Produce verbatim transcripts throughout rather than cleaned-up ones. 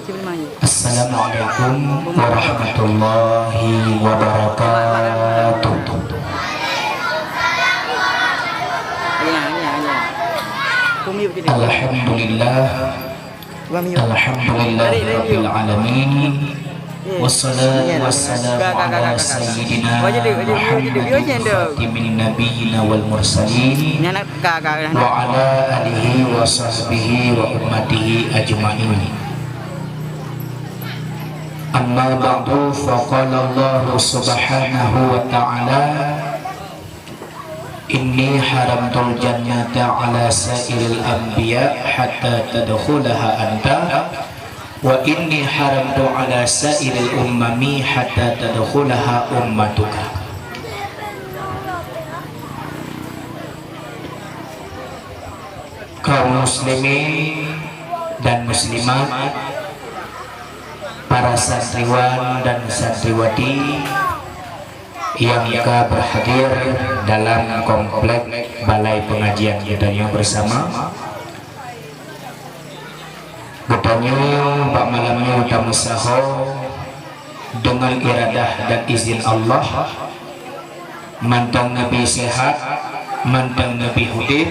Assalamualaikum warahmatullahi wabarakatuh. Alhamdulillah. Alhamdulillahirabbil alamin. Wassalatu wassalamu ala sayyidina Muhammadin khatimin nabiyina wal mursalin wa ala alihi wa sahbihi wa ummatihi ajmain. Amma ba'du, faqala Allahu subhanahu wa ta'ala, "Inni haramtul jannata ala sa'iril anbiya hatta tadkhulaha anta, wa inni haramtu ala sa'iril ummami hatta tadkhulaha ummatuka." Kaum muslimin dan muslimat, para santriwan dan santriwati yang ka berhadir dalam komplek balai pengajian geutanyoe bersama. Geutanyoe bak malam nyoe tameusaho deungon iradah dan izin Allah, mantong neubi sehat, mantong neubi udeb,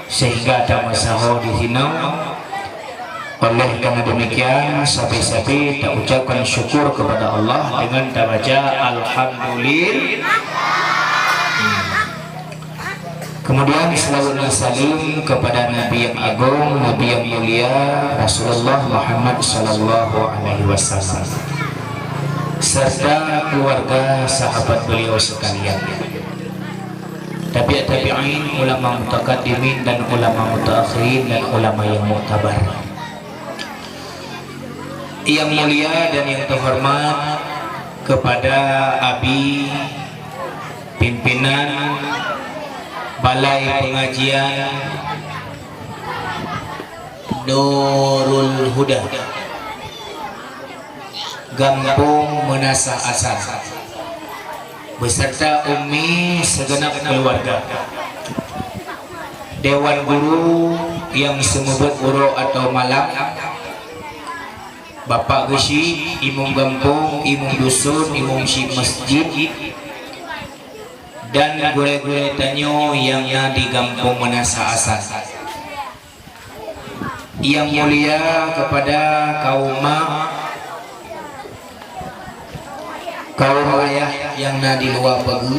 sehingga tameusaho di sinoe. Oleh karena demikian, sabe-sabe taucapkan syukur kepada Allah dengan tabaca Alhamdulillah. Kemudian, selawat dan salam kepada Nabi yang agung, Nabi yang mulia, Rasulullah Muhammad sallallahu alaihi wasallam, serta keluarga sahabat beliau sekalian, tabi'ut tabi'in, ulama mutakaddimin dan ulama mutaakhirin dan ulama yang muktabar. Yang mulia dan yang terhormat kepada Abi pimpinan Balai Pengajian Nurul Huda, Gampông Meunasah Asan, beserta Umi segenap keluarga, Dewan Guru yang seumeubeuet uroe atau malam, Bapak Geuchik, Imum Gampông, Imum Dusun, Imum Chik Masjid, dan gurée-gurée tanyoe nyang na di Gampông Meunasah Asan. Yang mulia kepada kaum mak, kaum ayah yang na di luwa pageue,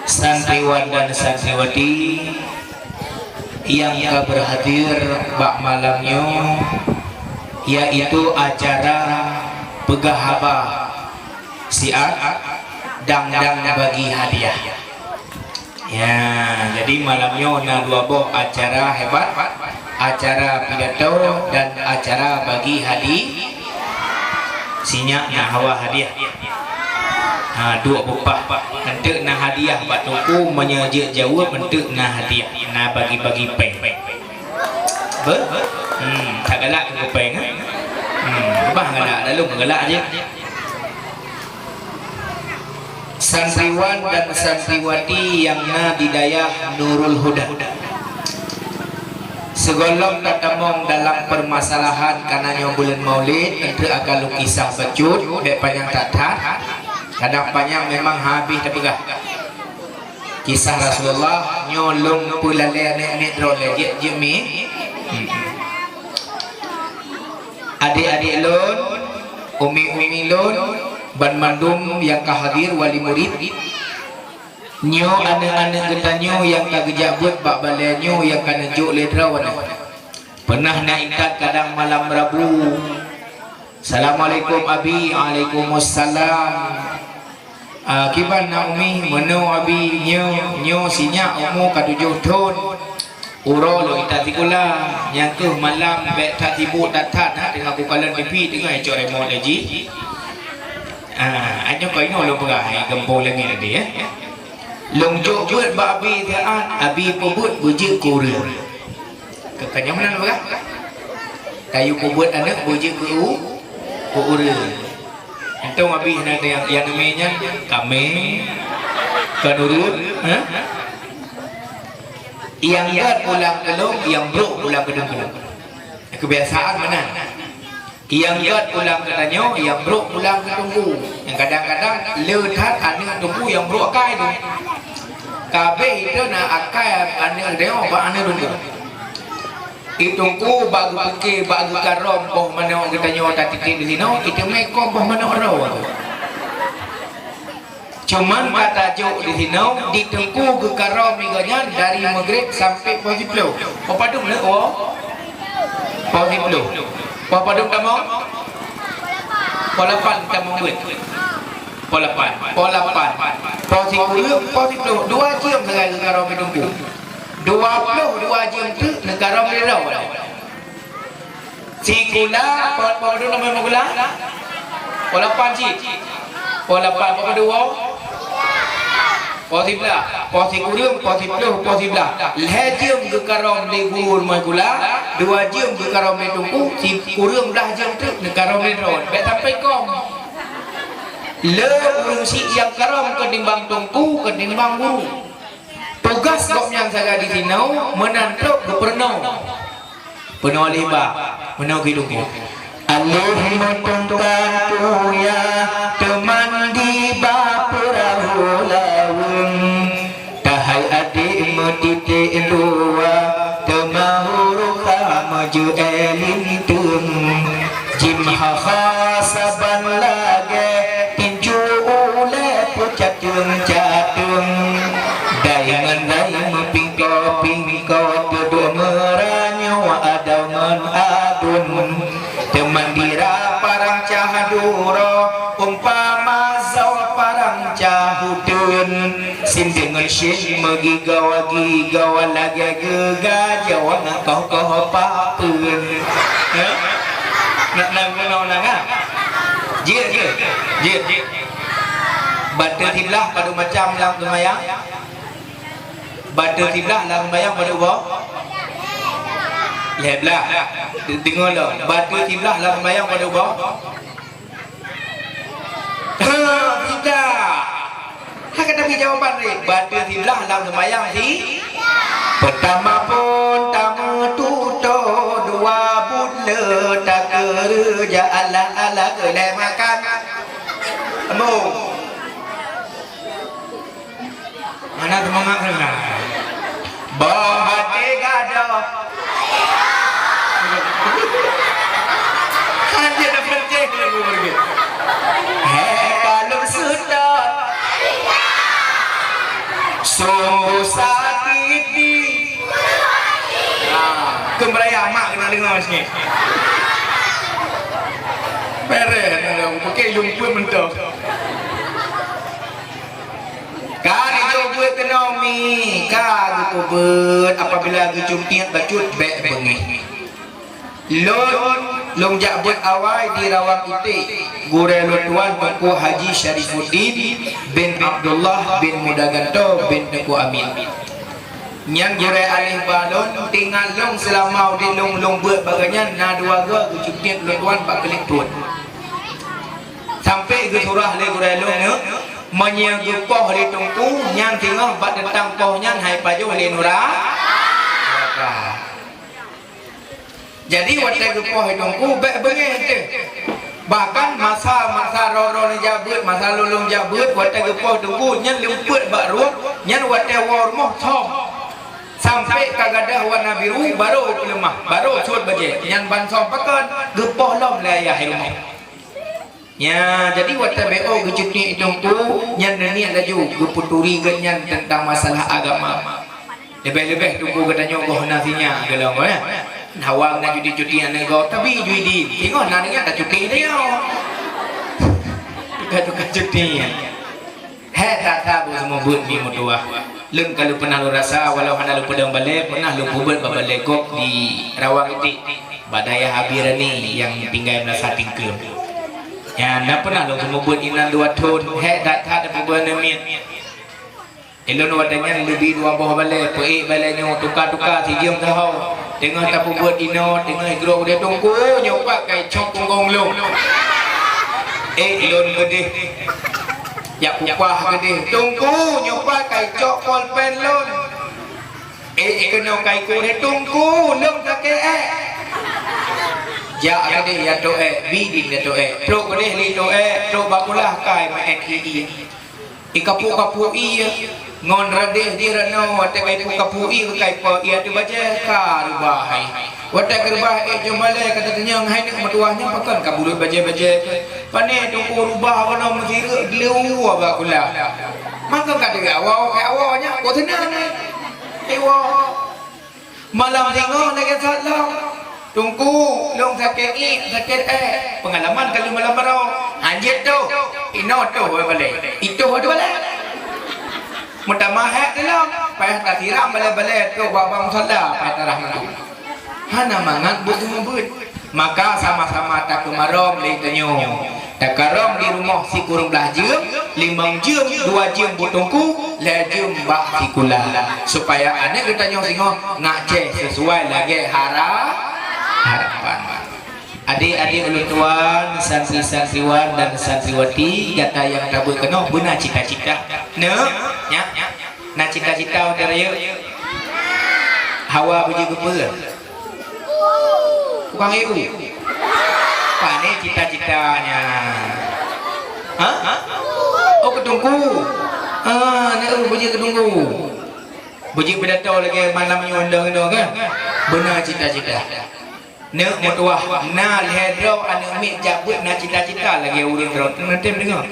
santriwan dan santriwati yang ka berhadir bak malam nyoe, yaitu acara peugah haba siat dang-dang bagi hadiah. Ya, jadi malam nyoe na dua boh acara hebat, acara pidato dan acara bagi hadi-, sinyak na hawa hadiah. Ha, duek bupah. Enteuk na hadiah bak teungku, meunyoe jeuet jaweueb enteuk na hadiah, na bagi-bagi péng. Be? Hmm, tak galak keu péng, eh? Hmm, bah galak, lalu meugalak je. Santriwan dan santriwati yang na di dayah Nurul Huda. Sigohlom tatamong dalam permasalahan, karena nyoe buleuen Maulid, enteuk akan lôn kisah bacut, bèk panyang that-that. Kadang panyang memang habéh tapeugah. Kisah Rasulullah nyoe lôn peulalé aneuk miet droe lé, jeuet, jeuet mi. Hmm. Adik-adik lôn, umi-umi lôn, banmandum nyang ka hadir wali murid. Nyoe aneuk-aneuk geutanyoe nyang ka geujak beuet bak balèe nyoe nyang ka neujok lé droeneuh. Peunah na intat kadang malam Rabu. "Assalamualaikum, Abi." "Waalaikumsalam." "Ah, kiban na Umi?" "Meunoe, Abi, nyoe, nyoe si nyak umu ka tujoh thon. Uroe lôn intat sikula, nyan keuh malam bèk that sibuk that-that na, teungoh kukalon TV, teungoh icok remote lé jih." Ah, nyoe keuh inoe lôn peugah, hai gampông langèt tadi, ya. Lôn jok beuet bak Abi siat, Abi peubeuet beujeuet keu ureueng. Keu, keu nyan meunan lôn peugah. Kayue peubeuet aneuk beujeuet keu u-, keu ureueng. Entông Abi na nyang, nyang neumè nyan kamè, kon ureueng, ha? Nyang gèt pulang keu lôn, nyang brôk pulang keu lôn. Keubiasaan meunan. Nyang gét pulang keu tanyoe, nyang brok pulang keu teungku. Nyang kadang-kadang le that aneuk teungku nyang brok akai tu. Kabeh itu na akai aneuk tanyoe bak aneuk teungku. Di teungku bak geupike, bak geukarôm boh manok geutanyoe tatitip di sinoe, itu meuko boh manok roe tu. Cuman ka tajok di sinoe, di teungku geukarôm migo nyan dari Maghrib sampai poh siploh. Poh padum le, oh? Poh siploh. Poh padum tamong? Poh lapan tamong buet. Poh lapan. Poh lapan. Poh sikureueng, poh siploh. Dua jeuem sagai geukarôm di teungku. Dua ploh dua jeuem teuk neukarôm di droe. Sikula, po, po padum nama sikula? Po lapan cit. Po lapan, po padua? Po siblah. Po sikureueng, po siploh, po siblah. Lhèe jeuem geukarôm lé guru rumoh sikula, dua jeuem geukarôm lé teungku, sikureueng blah jeuem teuk neukarôm lé droe. Bèk sampai kôm. Le ureueng syiek nyang karôm keutimbang teungku, keutimbang guru. Tugas gobnyan sagai di sinoe meunan trok geupeurunoe. Peunoh lé bak, peunoh keu teungku. Aléh meutungkang kuya teumandi bak peurahô laweueng. Tahai adék meutiték dua teuma huruf ka meujeuet linteung. Jimeuha-ha saban lagèe tinju ulèe peucateueng-cateueng. Dai ngon dai meupingko-pingko, peuduek meuranyueng adoe ngon aduen. Teumandi rab parang cah duroe, umpama zoe parang cah uteuen. Sindeueng ngon syen meugigoe-gigoe lagèe geugajoe ngon koh-koh papeuen. Ya? Nak, nak guna undangan? Jeuet, jeuet. Jeuet. Bateue siblah padum macam lam seumayang? Bateue siblah lam seumayang padum boh? Lhèe blah. Deungoe lom. Bateue siblah lam seumayang padum boh? Ha, siblah. Hana tabi jawaban lé. Bateue siblah lam seumayang si. Peutama phôn tameututoe, dua buet le takeureuja, alah-alah geulèe makan. Ambo. Mana seumangat sangat. Boh até gadôh. Hana tapeurcaya lagu beureuguih. Hé, ka lôn seutôt. Sungguh sakit di. Ah, keu meuraya mak keuneuk deungoe sikit. Beres, pakai lumpur mentok. Ka geujok beuet keunoe mi, ka geupeubeuet. Apabila geucuntiek bacut, bèk beungéh. Lôn, lôn jak beuet awai di Rawang Iték, gurèe lôn tuan Teungku Haji Syarifuddin bin Abdullah bin Muda Ganto bin Teungku Amin. Nyan gurèe aléh ba lôn, teuingat lôn seulama udép lôn, lôn beuet bagai nyan na dua goe geucuntiek lôn tuan bak keulék pruet. Sampoe geusurah lé gurèe lôn nyoe, meunyoe geupoh lé teungku, nyan singoh bak teutang poh nyan han jipajoh lé nura-, nuraka. Jadi, watèe geupoh lé teungku, bèk beungéh teuh. Bahkan masa, masa droe-droe neujak beuet, masa lôn-lôn jak beuet, watèe geupoh teungku, nyan leumpet bak rueng, nyan watèe woe rumoh sôm. Sampoe ka gadôh warna biru, barô peuleumah, barô sôt bajèe. Nyan ban sôm pakon, geupoh lom lé ayah rumoh. Nya, jadi watèe B O geucuntiek teungku, nyan neuniet laju geupeuturi geuh nyan teuntang masalah agama. Leubeh-leubeh teungku geutanyoe goh na sinyak golom, eh. Awak na cuti-cuti aneuk gob, tapi cuti di. Singoh na nyan dah cuti dah nyoe. Tukar-tukar cuti. Hèk that-that buet seumeubeuet mi meutuwah. Lôn ka lôn peunah lôn rasa, walau hana lôn peudong balèe, peunah lôn peubeuet bak balèe gob di Rawang Iték, bak dayah Abi Rani nyang tinggai Meunasah Tingkeum. Nyan na peunah lôn seumeubeuet inan dua thôn, hèk that-that peubeuet aneuk miet. Ilôn watèe nyan leubeh dua boh balèe, peuék balèe nyoe, tuka-tuka sijeuem sahoe. Teungoh tapeubeuet inoe, teungoh igroe udép teungku, nyoe pat ka icok punggong lôn. Ék lôn keudeh. Jak kupah keudeh. Teungku, nyoe pat ka icok polpen lôn. Ék keunoe ka ikut deh teungku, lôn sakét ék. Jak keudeh ya toh ék, bidin ya toh ék. Trok keudeh li toh ék, trok bak kulah kai meu'én ié. Ikapuk-kapuk ié ngon radeh jih ranoe, watèe ka ipuk-kapuk ié, ka ipo ié ateueh bajèe, ka reubah hai. Watèe ka reubah ék jeuem balèe, ka teunyong hai neuk meutuwah nyan pakon ka buleuen bajèe-bajèe. Pané Teungku reubah bunoe meusireuk gleu bak kulah. Maka ka deuh awai, ka awai nyan, kok seunang. Iwoe. Malam singoh lagèe that lom. Teungku, lôn sakét ié, sakét ék. Peungalaman ka lheueh malam baroe. Hanjeuet toh. Inoe toh bak balèe. Itoh bak balèe. Meutamah hék teuh lom. Payah tasiram balèe-balèe trok bak, bak musala, payah tarah mandum. Hana mangat buet seumeubeuet. Maka sama-sama takeumarom lé tanyoe. Takarôm di rumoh sikureueng blaih jeuem, limong jeuem, dua jeuem bak Teungku, lhèe jeuem bak sikula. Supaya aneuk geutanyoe singoh ngak cèh sisuai lagèe hara-, harapan. Adék-adék ulôn tuan, santri-santriwan dan santriwati, gata nyang tabeuet keunoe beuna cita-cita. Neuk, nyak, na cita-cita watèe rayeuk? Hawa beujeuet keu peue? Tukang E U. Pané cita-cita nyan? Ha? Oh, keu Teungku. Ah, na E U beujeuet keu Teungku. Beujeuet pidato lagèe malam nyoe, undang-undang kan? Beuna cita-cita. Neuk meutuwah, na lhèe droe aneuk miet jak beuet na cita-cita lagèe ureueng droe. Teuma tem deungoe.